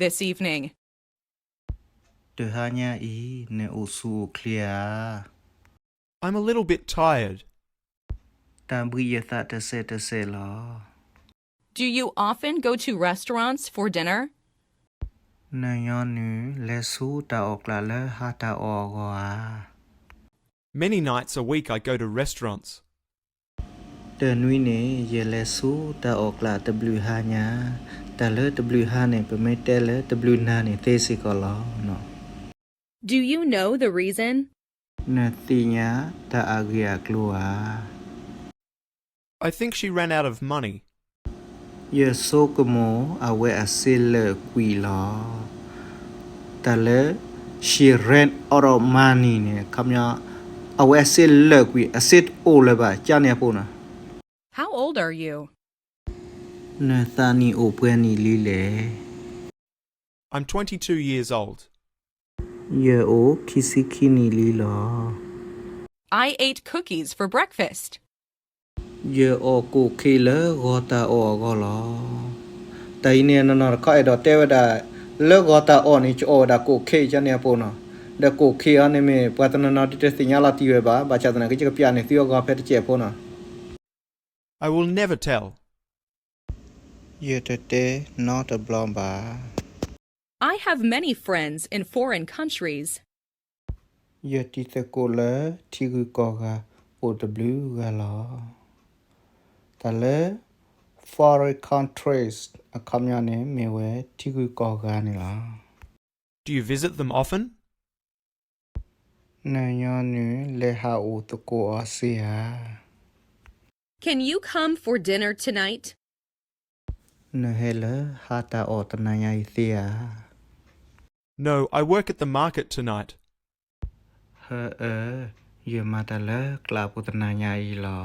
this evening? တဟါညါအံၤ နအိၣ်ဆူၣ်အိၣ်ချ့ဧါ. I'm a little bit tired. တၢ်ဘှံးယသးတစဲးတစဲးလီၤ. Do you often go to restaurants for dinner? နညီနုၢ်လဲၤဆူတၢ်အီၣ်ကျးလၢဟါတၢ်အီၣ်အဂီၢ်ဧါ. Many nights a week I go to restaurants. တနွံန့ၣ် ယလဲၤဆူတၢ်အီၣ်ကျးတဘျုးဟါညါ, တၢ်လၢတဘျုးဟါန့ၣ် ပမ့ၢ်တဲလၢတဘျုးနၤန့ၣ်သ့စ့ၢ်ကီးလီၤ. Do you know the reason? နသ့ၣ်ညါတၢ်အဂ့ၢ်အကျိၤဧါ. I think she ran out of money. ယဆိကမိၣ်အဝဲအစ့လၢာ်ကွံာ်လီၤ. တၢ်လၢ she ran out of money န့ၣ် ခီပညီ အဝဲအစ့လၢာ်ကွံာ် အစ့တအိၣ်လၢၤဘၣ် ကန့ၣ်အပူၤနီၤ. How old are you? နသးနံၣ်အိၣ်ပှဲၤနံၣ်လံလဲၣ်. I'm twenty-two years old. ယအိၣ်ခံဆံခံနံၣ်လံလီၤ. I ate cookies for breakfast. ယအီၣ်ကိၣ်ခ့လၢဂီၤတၢ်အီၣ်အဂီၢ်လီၤ. တၢ်အံၤန့ၣ် နီၢ်နီၢ်တခီအဲၣ်ဒိးတဲဝဲဒၣ် လၢဂီၤတၢ်အီၣ်န့ၣ် ယအီၣ်ဝဲဒၣ်ကိၣ်ခ့ ကန့ၣ်အပူၤနီၤ. ဒီးကိၣ်ခ့အံၤန့ၣ်မ့ၢ် ပှၤတနီၤနီၤဒ်တသ့ၣ်ညါလီၤတံၢ်ဝဲဘၣ်, ဘၣ်ဆၣ်သနာ်က့ ယကပျးန့ၢ်သုအဂီၢ်ဖဲတစဲးဖိနီၤ. I will never tell. ယတတဲနီတဘျီဘၣ်. I have many friends in foreign countries. ယတံၤသကိးလၢထံဂုၤကီၢ်ဂၤအိၣ်တဘျုးဂၤလီၤ. တၢ်လၢ foreign countries အခီပညီန့ၣ် မ့ၢ်ဝဲထံဂုၤကီၢ်ဂၤန့ၣ်လီၤ. Do you visit them often? နညီနုၢ်လဲၤဟးအိၣ်သကိးအီၤစ့ဧါ. Can you come for dinner tonight? နဟဲလၢဟါတၢ်အီၣ်တနၤညါအံၤသ့ဧါ. No, I work at the market tonight. ဟၢအၢ, ယမၤတၢ်လၢကျးပူၤတနၤညါအံၤလီၤ.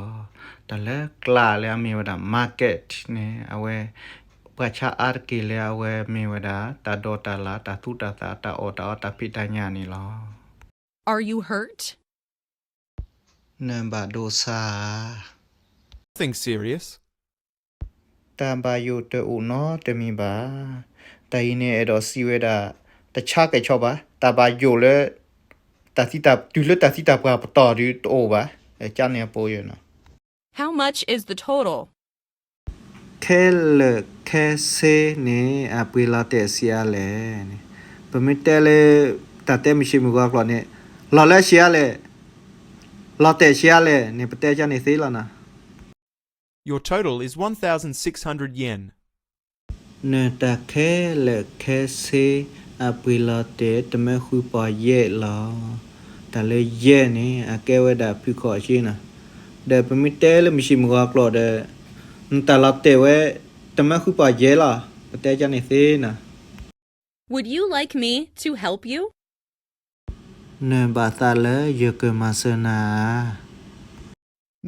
တၢ်လၢကျးလၢအမ့ၢ်ဝဲဒၣ် market န့ၣ် အဝဲ ပှၤဆါအါတက့ၢ်လၢအဝဲမ့ၢ်ဝဲဒၣ် တၢ်ဒိးတၢ်လၣ် တၢ်သူတၢ်သၣ် တၢ်အီၣ်တၢ်အီတၢ်ဖံးတၢ်ညၣ်န့ၣ်လီၤ. Are you hurt? နဘၣ်ဒိဆါဧါ. Nothing serious. တၢ်ဘၣ်ယိၣ်တအိၣ်နီတမံၤဘၣ်. တၢ်အံၤန့ၣ်အဲၣ်ဒိးစံးဝဲဒၣ် တဆါကဲၣ်ဆိးဘၣ်, တၢ်ဘၣ်ယိၣ်လၢ တၢ်သံတၢ် တုၤလၢတၢ်သံတၢ်ပှၢ်ပတီၢ်ဒုးတအိၣ်ဘၣ်, ကန့ၣ်အပူၤနီၤ. How much is the total? ခဲလၢာ်ခဲဆ့န့ၣ် အပှ့ၤလီၤတဲာ်ဆံးအါလဲၣ်န့ၣ်, ပမ့ၢ်တဲလၢ တၢ်တဲမုၢ်ဆ့ၣ်မုၢ်ဂီၤကျိာ်န့ၣ် လီၤလၢဆံးအါလဲၣ်, လီၤတဲာ်ဆံးအါလဲၣ်န့ၣ် ပတဲကန့ၣ်သ့လီၤနီၤ. Your total is one thousand six hundred yen. နတၢ်ခဲလၢာ်ခဲဆ့ အပှ့ၤလီၤတဲာ်တမၢဃုပီၢ်ယဲၢ်လီၤ. တၢ်လၢယဲၢ်န့ၣ် အကဲဝဲဒၣ်ဖုခီၣ်အစ့နီၤ. ဒီးပမ့ၢ်တဲလၢမုၢ်ဆ့ၣ်မုၢ်ဂီၤကျိာ်ဒီး နတၢ်လီၤတဲာ်ဝဲ တမၢဃုပီၢ်ယဲၢ်လီၤ. ပတဲကန့ၣ်သ့နီၤ. Would you like me to help you? နဘၣ်သးလၢယကမၤစၢၤနၤဧါ.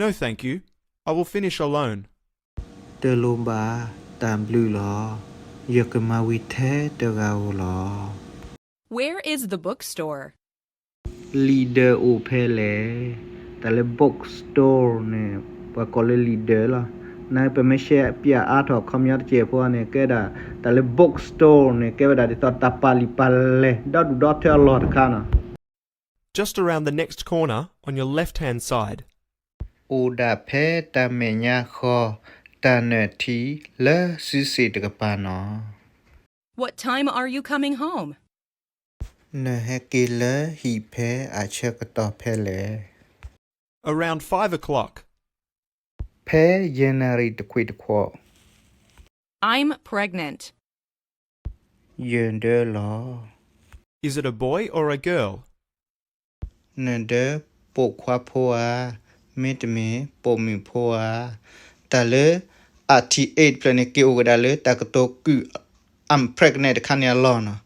No, thank you. I will finish alone. တလိၣ်ဘၣ်, တၢ်ဘျုးလီၤ. ယကမၤဝံၤထဲတဂၤဧိၤလီၤ. Where is the bookstore? လံာ်ဒၢးအိၣ်ဖဲလဲၣ်. တၢ်လၢ bookstore န့ၣ် ပှၤကိးလၢလံာ်ဒၢးလီၤ. နပမ့ၢ်ရှဲပၠးအါထီၣ်ခီပညီတစဲးဖိန့ၣ် ကဲဒၣ် တၢ်လၢ bookstore န့ၣ် ကဲဝဲဒၣ်ဒ်သိးတၢ်ပာ်လုၢ်ပာ်လဲၢ် ဒီဒူၣ်ဒီထၢအလီၢ်တခါနီၤ. Just around the next corner on your left-hand side. အိၣ်ဒၣ်ဖဲတၢ်မဲာ်ညါဃီ တၢ်နၢၣ်ထံလၢစုစ့ၣ်တကပၤနီၤ. What time are you coming home? နဟဲက့ၤလၢဟံၣ်ဖဲအဆၢကတီၢ်ဖဲလဲၣ်. Around five o'clock. ဖဲယဲၢ်နၣ်ရံၣ်တခွံတခွီး. I'm pregnant. ယဒၢလီၤ. Is it a boy or a girl? နဒၢပိာ်ခွါဖိဧါ, မ့တမ့ၢ်ပိာ်မုၣ်ဖိဧါ. တၢ်လၢ အထံၣ် eight ဖျၢၣ်န့ၣ် က့ၤအိၣ်ကဒါလၢတၢ်ကတိၤကုၢ် I'm pregnant တခါန့ၣ်အလီၢ်နီၤ.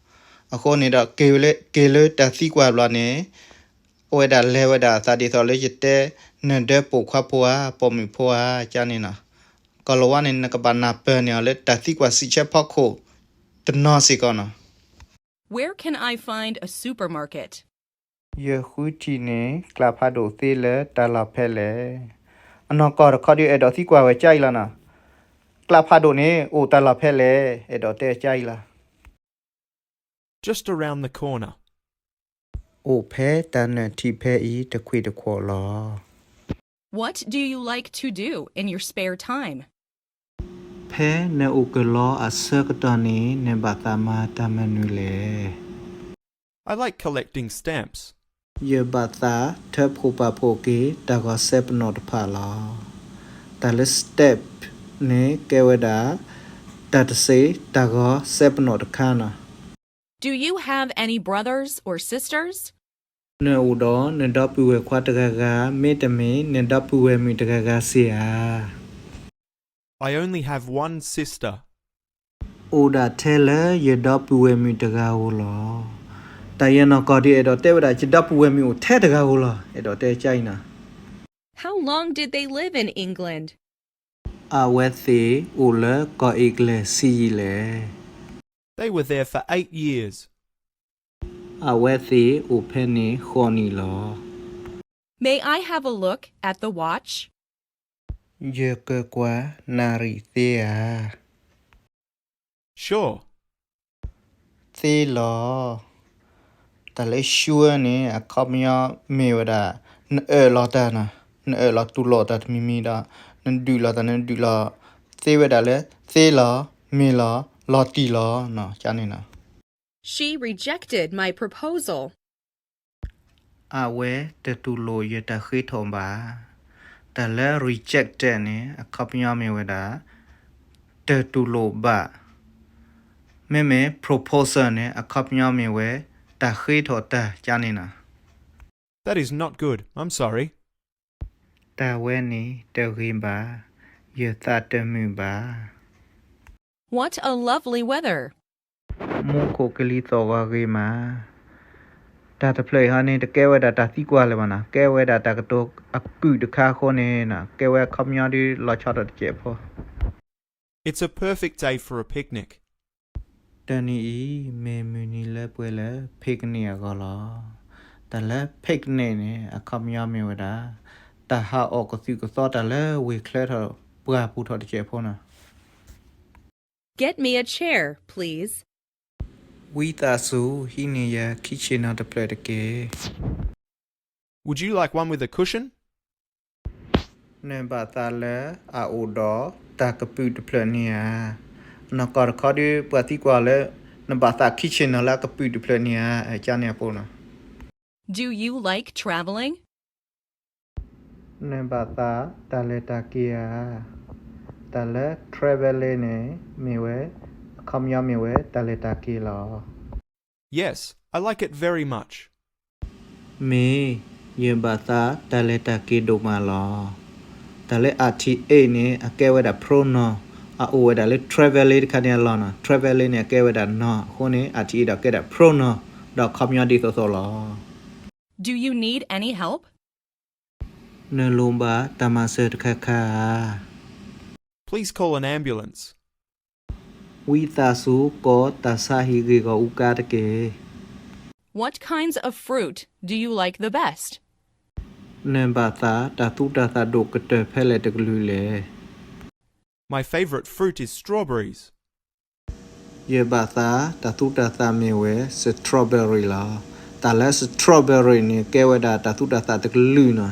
အဃိန့ၣ်ဒီး က့ၤလၢ က့ၤလၢတၢ်သံကွၢ်ဘျီန့ၣ် အဝဲဒၣ်လဲၤဝဲဒၣ်အသးဒ်သိးလၢယတဲ နဒၢပိာ်ခွါဖိဧါ, ပိာ်မုၣ်ဖိဧါ, ကန့ၣ်နီၤ. ကီၢ်လီၤဝါန့ၣ် နကဘၣ်နၢ်ပၢၢ်န့ၢ်အီၤလၢတၢ်သံကွၢ်စံးဆၢဖီခိၣ် တနီၤစ့ၢ်ကီးနီၤ. Where can I find a supermarket? ယဃုထံၣ်န့ၢ် ကျးဖးဒိၣ်သ့လၢတၢ်လီၢ်ဖဲလဲၣ်. အနီၢ်ကီၢ်တခီဒုး အဲၣ်ဒိးသံကွၢ်ဝဲကါအံၤလီၤနီၤ. ကျးဖးဒိၣ်န့ၣ် အိၣ်တၢ်လီၢ်ဖဲလဲၣ်, အဲၣ်ဒိးတဲကါအံၤလီၤ. Just around the corner. အိၣ်ဖဲတၢ်နၢၣ်ထံးဖဲအံၤတခွံၣ်တခွီၣ်လီၤ. What do you like to do in your spare time? ဖဲနအိၣ်ကလီအဆၢကတီၢ်န့ၣ် နဘၣ်သးမၤတၢ်မနုၤလဲၣ်. I like collecting stamps. ယဘၣ်သးထၢဖှိၣ်ပာ်ဖှိၣ်က့ၤ တၢ်ဂီၤစဲပနီၣ်တဖၣ်လီၤ. တၢ်လၢ stamp န့ၣ်ကဲဝဲဒၣ် တၢ်တစ့ တၢ်ဂီၤစဲပနီၣ်တခါနီၤ. Do you have any brothers or sisters? နအိၣ်ဒီးနဒီပုၢ်ဝဲၢ်ခွါတဂၤဂၤ မ့တမ့ၢ် နဒီပုၢ်ဝဲၢ်မုၣ်တဂၤဂၤစ့ဧါ. I only have one sister. အိၣ်ဒၣ်ထဲလၢယဒီပုၢ်ဝဲၢ်မုၣ်တဂၤဧိၤလီၤ. တၢ်ယဲၢ်နီၢ်ကီၢ်ဒ်အဲၣ်ဒိးတဲဝဲဒၣ် ယဒီပုၢ်ဝဲၢ်မုၣ်အိၣ်ထဲတဂၤဧိၤလီၤ. အဲၣ်ဒိးတဲကါအံၤနီၤ. How long did they live in England? အဝဲသ့ၣ်အိၣ်လၢကီၢ်အ့ၣ်ကလဲၣ်ဆံးယံာ်လဲၣ်. They were there for eight years. အဝဲသ့ၣ်အိၣ်ဖဲန့ၣ်ဃိးနံၣ်လီၤ. May I have a look at the watch? ယကကွၢ်နၣ်ရံၣ်သ့ဧါ. Sure. သ့လီၤ. တၢ်လၢ sure န့ၣ် အခီပညီမ့ၢ်ဝဲဒၣ် နအၢၣ်လီၤတၢ်နီၤ, နအၢၣ်လီၤတူၢ်လိာ်တၢ်တမံၤမံၤဒီး နဒုးလီၤတၢ် နဒုးလီၤ သ့ဝဲဒၣ်လၢ သ့လီၤ, မ့ၢ်လီၤ, လီၤတံၢ်လီၤနီၤ, ကန့ၣ်နီၤ. She rejected my proposal. အဝဲတတူၢ်လိာ်ယတၢ်ဃ့ထီၣ်ဘၣ်. တၢ်လၢ rejected န့ၣ် အခီပညီမ့ၢ်ဝဲဒၣ် တတူၢ်လိာ်ဘၣ်. မ့မ့ၢ် proposal န့ၣ် အခီပညီမ့ၢ်ဝဲ တၢ်ဃ့ထီၣ်တၢ် ကန့ၣ်နီၤ. That is not good. I'm sorry. တၢ်ဝဲန့ၣ်တဂ့ၤဘၣ်. ယသးတမုာ်ဘၣ်. What a lovely weather. မူခိၣ်ကလံၤသီၣ်ဂီၤဂ့ၤမး. တၢ်တဖျၢၣ်အံၤဟီန့ၣ် တကဲဝဲဒၣ်တၢ်သံကွၢ်လၢၤဘၣ်နီၤ, ကဲဝဲဒၣ်တၢ်ကတိၤအကုၢ်တခါအဃိန့ၣ်နီၤ, ကဲဝဲအခီပညီဒ်လီၤဆီဒၣ်တစဲးဖိ. It's a perfect day for a picnic. တနံၤအံၤ မ့ၢ်မုၢ်နံၤလၢပှဲၤလၢ picnic အဂီၢ်လီၤ. တၢ်လၢ picnic န့ၣ် အခီပညီမ့ၢ်ဝဲဒၣ် တၢ်ဟးအီၣ်ကသုၣ်ကသီတၢ်လၢဝ့ၢ်ချၢထီၣ်ပှၢ်ပူၤထီၣ်တစဲးဖိနီၤ. Get me a chair, please. ဝံသးစူၤ ဟံးန့ၢ်ယၤခံဆ့ၣ်နီၤတဖျၢၣ်တက့ၢ်. Would you like one with a cushion? နဘၣ်သးလၢအအိၣ်ဒီးတၢ်ကပုာ်တဖျၢၣ်န့ၣ်ဧါ. နီၢ်ကီၢ်တခီဒီး ပှၤသံကွၢ်လၢ နဘၣ်သးခံဆ့ၣ်နီၤလၢအကပုာ်တဖျၢၣ်န့ၣ်ဧါ, ကန့ၣ်အပူၤနီၤ. Do you like traveling? နဘၣ်သးတၢ်လဲၤတၢ်က့ၤဧါ. တၢ်လၢ traveling န့ၣ် မ့ၢ်ဝဲ အခီပညီမ့ၢ်ဝဲ တၢ်လဲၤတၢ်က့ၤလီၤ. Yes, I like it very much. မ့ၢ်, ယဘၣ်သးတၢ်လဲၤတၢ်က့ၤဒိၣ်မးလီၤ. တၢ်လၢ ing န့ၣ် အကဲဝဲဒၣ် pronoun, အအိၣ်ဝဲဒၣ်လၢ traveling တခါန့ၣ်အလီၢ်နီၤ. Traveling န့ၣ် အကဲဝဲဒၣ် noun အဃိန့ၣ် ing ဒီးကဲဒၣ် pronoun ဒီးအခီပညီဒ်သိးသိးလီၤ. Do you need any help? နလိၣ်ဘၣ်တၢ်မၤစၢၤတခါခါဧါ. Please call an ambulance. ဝံသးစူၤ ကိးတၢ်ဆါဟံၣ်ဂ့ၢ်ဂီၢ်အူကါတက့ၢ်. What kinds of fruit do you like the best? နဘၣ်သးတၢ်သူတၢ်သၣ်ဒိၣ်ကတၢၢ်ဖဲလဲၣ်တကလုာ်လဲၣ်. My favorite fruit is strawberries. ယဘၣ်သးတၢ်သူတၢ်သၣ်မ့ၢ်ဝဲ strawberry လီၤ. တၢ်လၢ strawberry န့ၣ် ကဲဝဲဒၣ်တၢ်သူတၢ်သၣ်တကလုာ်နီၤ.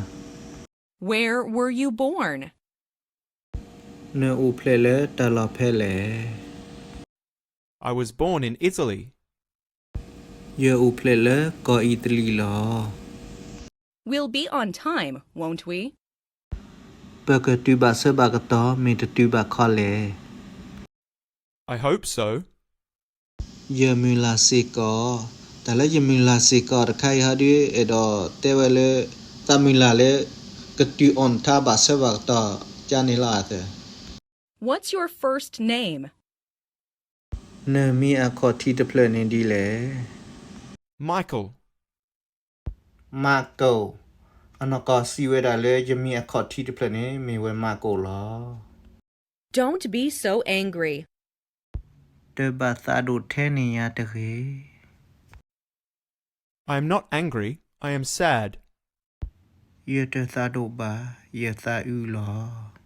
Where were you born? နအိၣ်ဖျဲၣ်လၢတၢ်လီၢ်ဖဲလဲၣ်. I was born in Italy. ယအိၣ်ဖျဲၣ်လၢကီၢ်အံၣ်တလံၤလီၤ. We'll be on time, won't we? ပကတုၤဘၣ်ဆၢဘၣ်ကတီၢ် မ့ၢ်တတုၤဘၣ်ခီလဲၣ်. I hope so. ယမုၢ်လၢ်စ့ၢ်ကီး. တၢ်လၢယမုၢ်လၢ်စ့ၢ်ကီးတခါအံၤဟီဒုး အဲၣ်ဒိးတဲဝဲလၢ သးမုၢ်လၢ်လၢ ကတုၤ on time ဘၣ်ဆၢဘၣ်ကတီၢ် ကန့ၣ်လီၤအသၢ. What's your first name? နမံၤအခီၣ်ထံးတဖျၢၣ်န့ၣ်ဒ်လဲၣ်. Michael. Michael. အနီၢ်ကီၢ်စံးဝဲဒၣ်လၢ ယမံၤအခီၣ်ထံးတဖျၢၣ်န့ၣ် မ့ၢ်ဝဲ Michael လီၤ. Don't be so angry. တဘၣ်သးဒိၣ်ထဲန့ၣ်ယၤတဂ့ၤ. I am not angry, I am sad. ယတသးဒိၣ်ဘၣ်, ယသးအုးလီၤ.